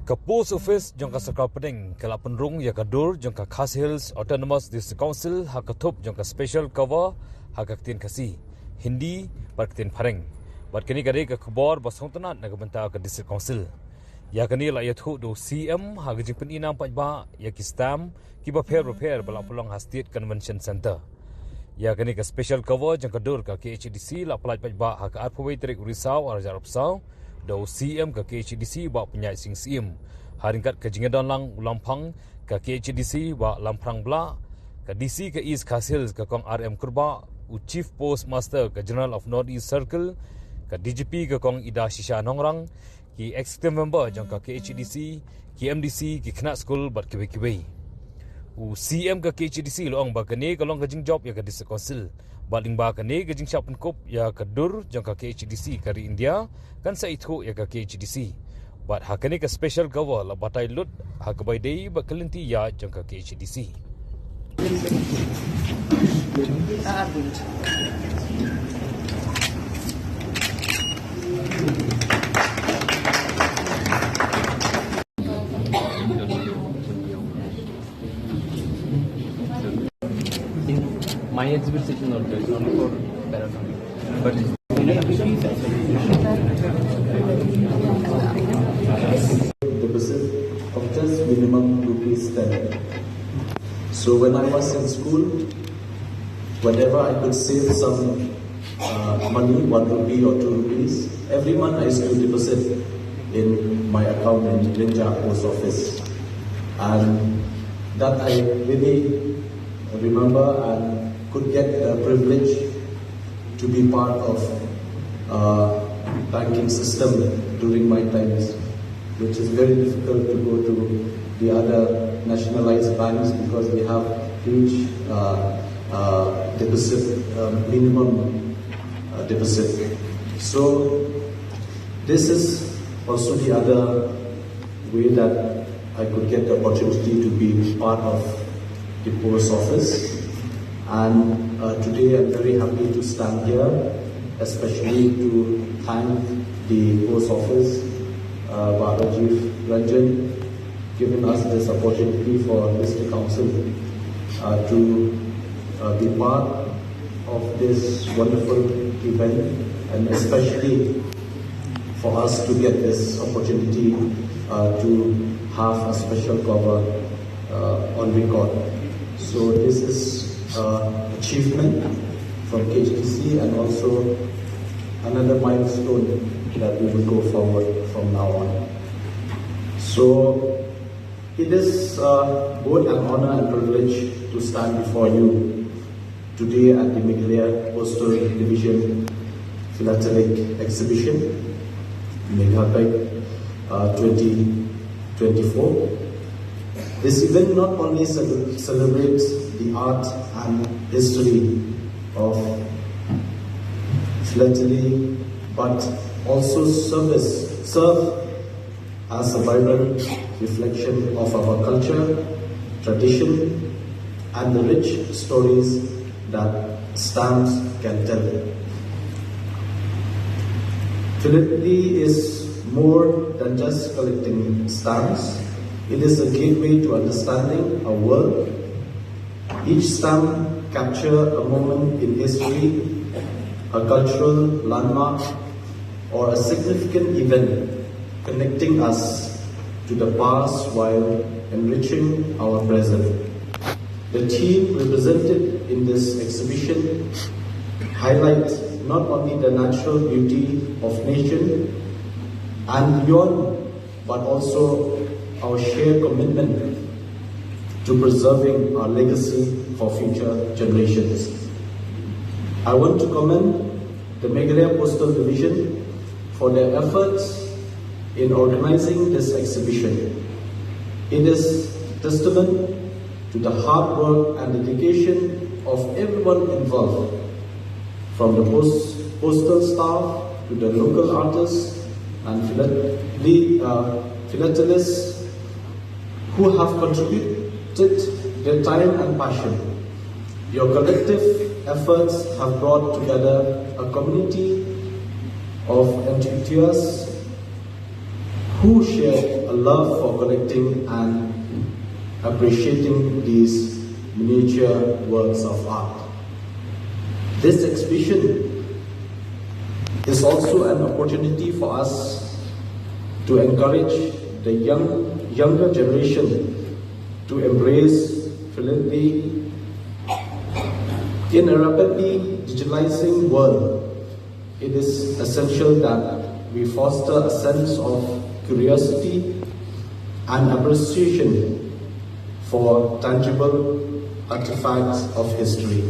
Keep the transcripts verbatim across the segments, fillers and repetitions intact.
Ka Post Office jong ka Sorkar Pdeng ka la pynrung ïa ka dur jong ka Khasi Hills Autonomous District Council ha ka thup jong ka special cover ha ka ktien Khasi, Hindi bad ka ktien Phareng. Bad kane ka dei ka khubor ba sngewtynnat na ka bynta ka District Council. Ïa kane la ïathuh da u C M ha ka jingpyni nam paidbah ïa ki stamp kiba pher bapher ba la pynlong ha State Convention Centre. Ïa kane ka special cover jong ka dur ka K H A D C la pyllait paidbah ha ka arphew wei tarik u Risaw arhajar arphew saw da u C M ka K H A D C Bah Pynïaid Sing Syiem. Ha ryngkat ka jingïadon lang u Lamphang ka K H A D C Bah Lamphrang Blah, ka D C ka East Khasi Hills ka Kong R M Kurbah, u Chief Postmaster ka General of North East Circle, ka D G P ka Kong Idashisha Nongrang, ki executive member jong ka K H A D C, ki M D C, ki khynnah skul bad kiwei kiwei. U C M ka K H A D C la ong ba kane ka long ka jingjop ïa ka District Council. Bad lyngba kane ka jingshah pynkup ïa ka dur jong ka K H A D C ka ri India kan sa ithuh ïa ka K H A D C. Bad ha kane ka special cover la batai lut ha kaba ïadei bad ka lynti ïaid jong ka K H A D C. My exhibit session also is only for paranormal. But deposit of just minimum rupees ten. So when I was in school, whenever I could save some uh, money, one rupee or two rupees, every month I used to deposit in my account in Lyngja Post Office. And that I really remember and could get the privilege to be part of uh, banking system during my times, which is very difficult to go to the other nationalized banks because they have huge uh, uh, deposit, uh, minimum uh, deposit. So this is also the other way that I could get the opportunity to be part of the post office. And uh, today I'm very happy to stand here, especially to thank the post office, uh, Bah Rajiv Ranjan, giving us this opportunity for District Council uh, to uh, be part of this wonderful event, and especially for us to get this opportunity uh, to have a special cover uh, on record. So this is uh, achievement from K H D C and also another milestone that we will go forward from now on. So it is uh, both an honor and privilege to stand before you today at the Meghalaya Postal Division Philatelic Exhibition, Megapec uh, twenty twenty-four. This event not only cele- celebrates the art and history of philately, but also service, serve as a vibrant reflection of our culture, tradition, and the rich stories that stamps can tell. Philately is more than just collecting stamps. It is a gateway to understanding a world. Each stamp captures a moment in history, a cultural landmark, or a significant event connecting us to the past while enriching our present. The theme represented in this exhibition highlights not only the natural beauty of nation and beyond, but also our shared commitment to preserving our legacy for future generations. I want to commend the Meghalaya Postal Division for their efforts in organizing this exhibition. It is testament to the hard work and dedication of everyone involved, from the post- postal staff to the local artists and philat- uh, philatelists who have contributed their time and passion. Your collective efforts have brought together a community of enthusiasts who share a love for collecting and appreciating these miniature works of art. This exhibition is also an opportunity for us to encourage the young, younger generation to embrace philanthropy. In a rapidly digitalizing world, it is essential that we foster a sense of curiosity and appreciation for tangible artifacts of history.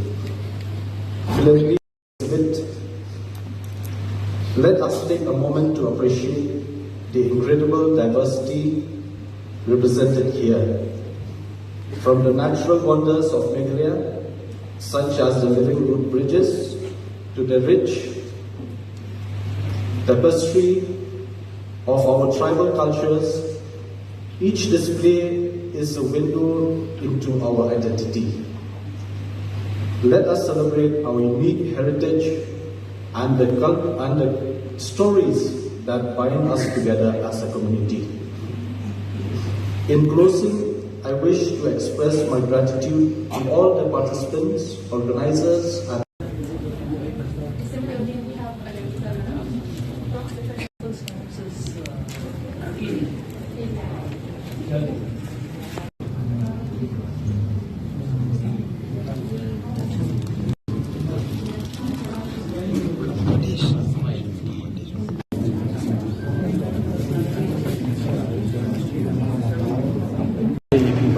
Philanthropy exhibit. Let us take a moment to appreciate the incredible diversity represented here. From the natural wonders of Meghalaya, such as the living root bridges, to the rich tapestry of our tribal cultures, each display is a window into our identity. Let us celebrate our unique heritage and the cul- and the stories that bind us together as a community. In closing, I wish to express my gratitude to all the participants, organizers, and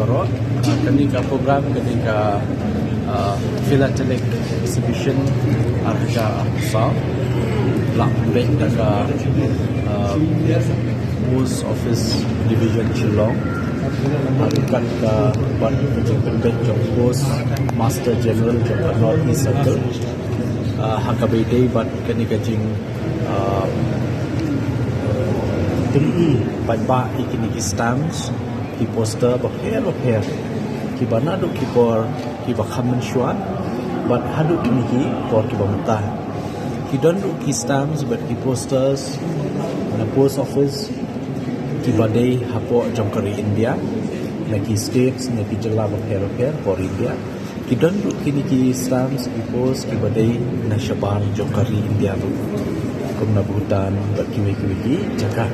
Baroh, ah, kane ka program, kane ka, ah, philatelic exhibition ar hajar arphew saw, la pynbeit da ka, ah, Post Office Division Shillong. Ah, ryngkat ka, bad ka jingpynbeit jong Post Master General jong ka North East Circle. Ah, ha kaba ïadei bad kane ka jing, ah, pynpaw ïa kine ki stamps, ki poster bapher bapher, kiba naduh ki por kiba kham mynshuwa bad haduh kine ki por kiba mynta. Ki don ruh ki stamps bad ki posters na post office kiba dei hapoh jong ka ri India, na ki states, na ki jylla bapher bapher hapoh ri India. Ki don ruh kine ki stamps, ki post kiba dei na shabar jong ka ri India ruh, kum na Bhutan bad kiwei kiwei ki jaka.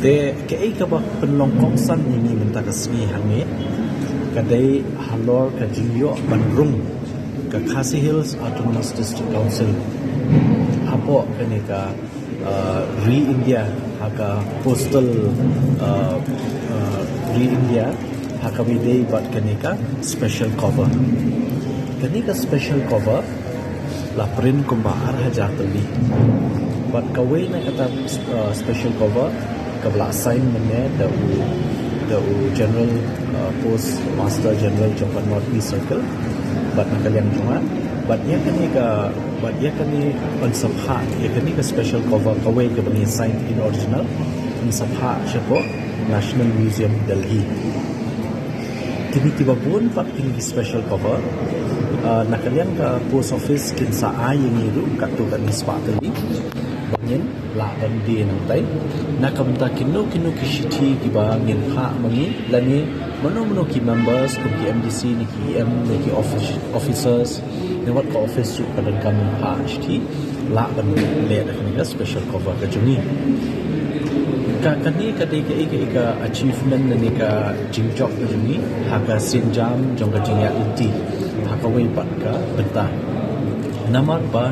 Te kaei kaba pynlong kongsan ïa ngi mynta ka sngi hangne ka dei halor ka jingïoh ban rung ka Khasi Hills Autonomous District Council hapoh kane ka, uh, ri India, ha ka postal, uh, uh, ri India, ha kaba ïadei bad kane ka special cover. Kane ka special cover la print kumba ar hajar tylli. Bad kawei na kata, uh, special cover kaba la sign mynne da u, da u General, uh, Post Master General jong ka North East Circle. Bad na ka liang jong nga, bad ïa kane ka, bad ïa kane, ban sa phah ïa kane ka special cover kawei kaba ngi sign in original, ban sa phah shapoh National Museum, Delhi. Kine kiba bun pat kine ki special cover, ah, na ka liang ka post office kin sa ai ïa ngi ruh katto katne spah tylli ba ngin lah ban die nangtai. Na ka bynta kino kino ki shithi kiba ngin phah ma ngi lane mano mano ki members kum ki M D C ne ki E M ne ki office, officers, ne wat ka office ruh ka donkam phah shithi, lah ban leh da kane ka special cover ka jong ngi. Ka, kane ka dei kaei kaei ka achievement lane ka jingjop ka jong ngi ha ka sienjam jong ka jingïaid lynti ha kawei pat ka bynta. Namar ba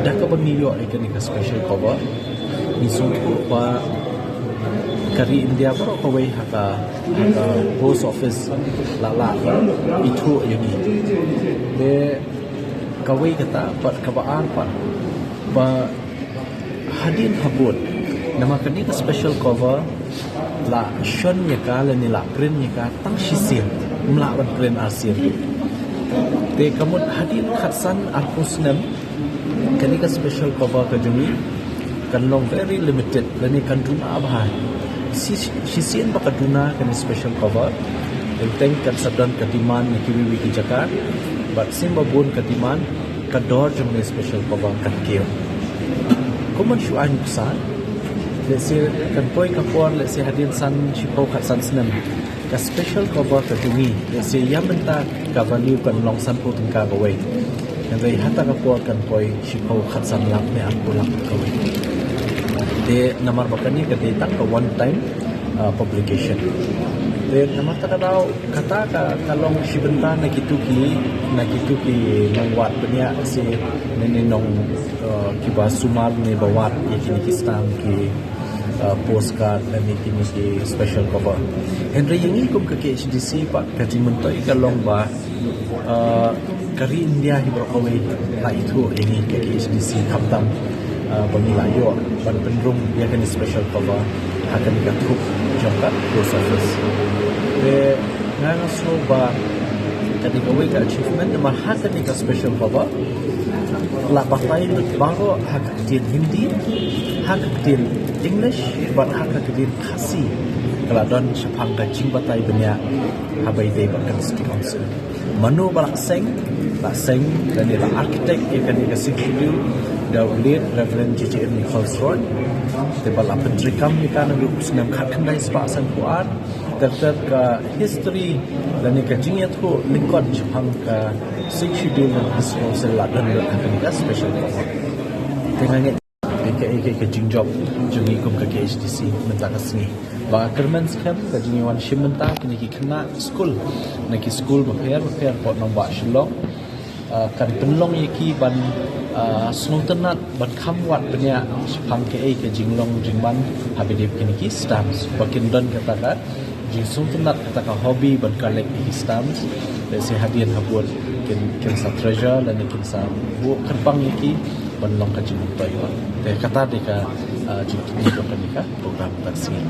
da kaba ngi ïoh ïa kane ka special cover, ngi sngewthuh ba ka ri India baroh kawei ha ka, ha ka post office la lah ithuh ïa ngi. Te kawei kata pat, kaba ar pat, ba hadien habud, namar kane ka special cover la shon ïa ka lane la print ïa ka tang shisien, ym lah ban print arsien. Te ka mut hadien khatsan arphew snem, kane ka special cover ka jong ngi kan long very limited lane kan duna bha. Shi, shisien ba ka duna kane special cover, teng kan sa don ka demand na kiwei kiwei ki jaka, bad shisien ba bun ka demand, ka dor jong kane special cover kan kiew. Kum ban shu ai nuksa, Lehse kan poi ka por, lehse hadien san shiphew khatsan snem, ka special cover ka jong ngi, lehse ïa mynta ka value kan long sanphew tyngka kawei. Hynrei hata ka por kan poi shiphew khatsan lak ne arphew lak kawei. Te namar ba kane ka dei tang ka one time, uh, publication. Te namar ta ka daw kata ka, ka long shi bynta na kitu ki, na kitu ki nongwad bniah, se ne, ne nong, uh, kiba sumar ne ba wad ïa kine ki stamp ki, uh, postcard ne kine ki special cover. Hynrei ïa ngi kum ka K H D C pat ka jingmyntoi ka long ba, uh, ka ri India hi baroh kawei la ithuh ïa ngi ka K H D C, khamtam, uh, ba ngi la ïoh ban pynrung ïa kane special cover ha kane ka thup jong ka post office. Te nga nga sngew ba kane kawei ka achievement, namar ha kane ka special cover la batai lut baroh ha ka ktien Hindi, ha ka ktien English bad ha ka ktien Khasi. Ka la don shaphang ka jingbatai bniah ha ba ïadei bad ka District Council. Mano ba la seng, la seng lane la architect ïa kane ka Sixth Schedule, da u late Reverend J J M Nichols Roy. Te ba la pyntreikam ïa ka naduh u snem khatkhyndai spah sanphew ar. Ter ter ka history lane ka jingïathuh lyngkot shaphang ka Sixth Schedule na ka District Council la don lut ha kane ka special cover. Te nga ngeit ka, ka, ka jingjop jong ngi kum ka K H D C mynta ka sngi. Ba kyrmen skhem ka jingwan shim bynta kine ki khynnah skul na ki skul bapher bapher hapoh nongbah Shillong. Ah, kan pynlong ïa ki ban, ah, sngewtynnat ban kham wad bniah shaphang kaei ka jinglong jingman ha ba ïadei bad kine ki stamps. Ba kin don kata ka jingsngewtynnat, kata ka hobby ban collect ïa ki stamps. Lehse hadien habud kin, kin sa treasure lane kin sa buh kyrpang ïa ki ban long ka jingmyntoi. Te kata dei ka, ah, jingkynmaw jong kane ka program mynta ka sngi.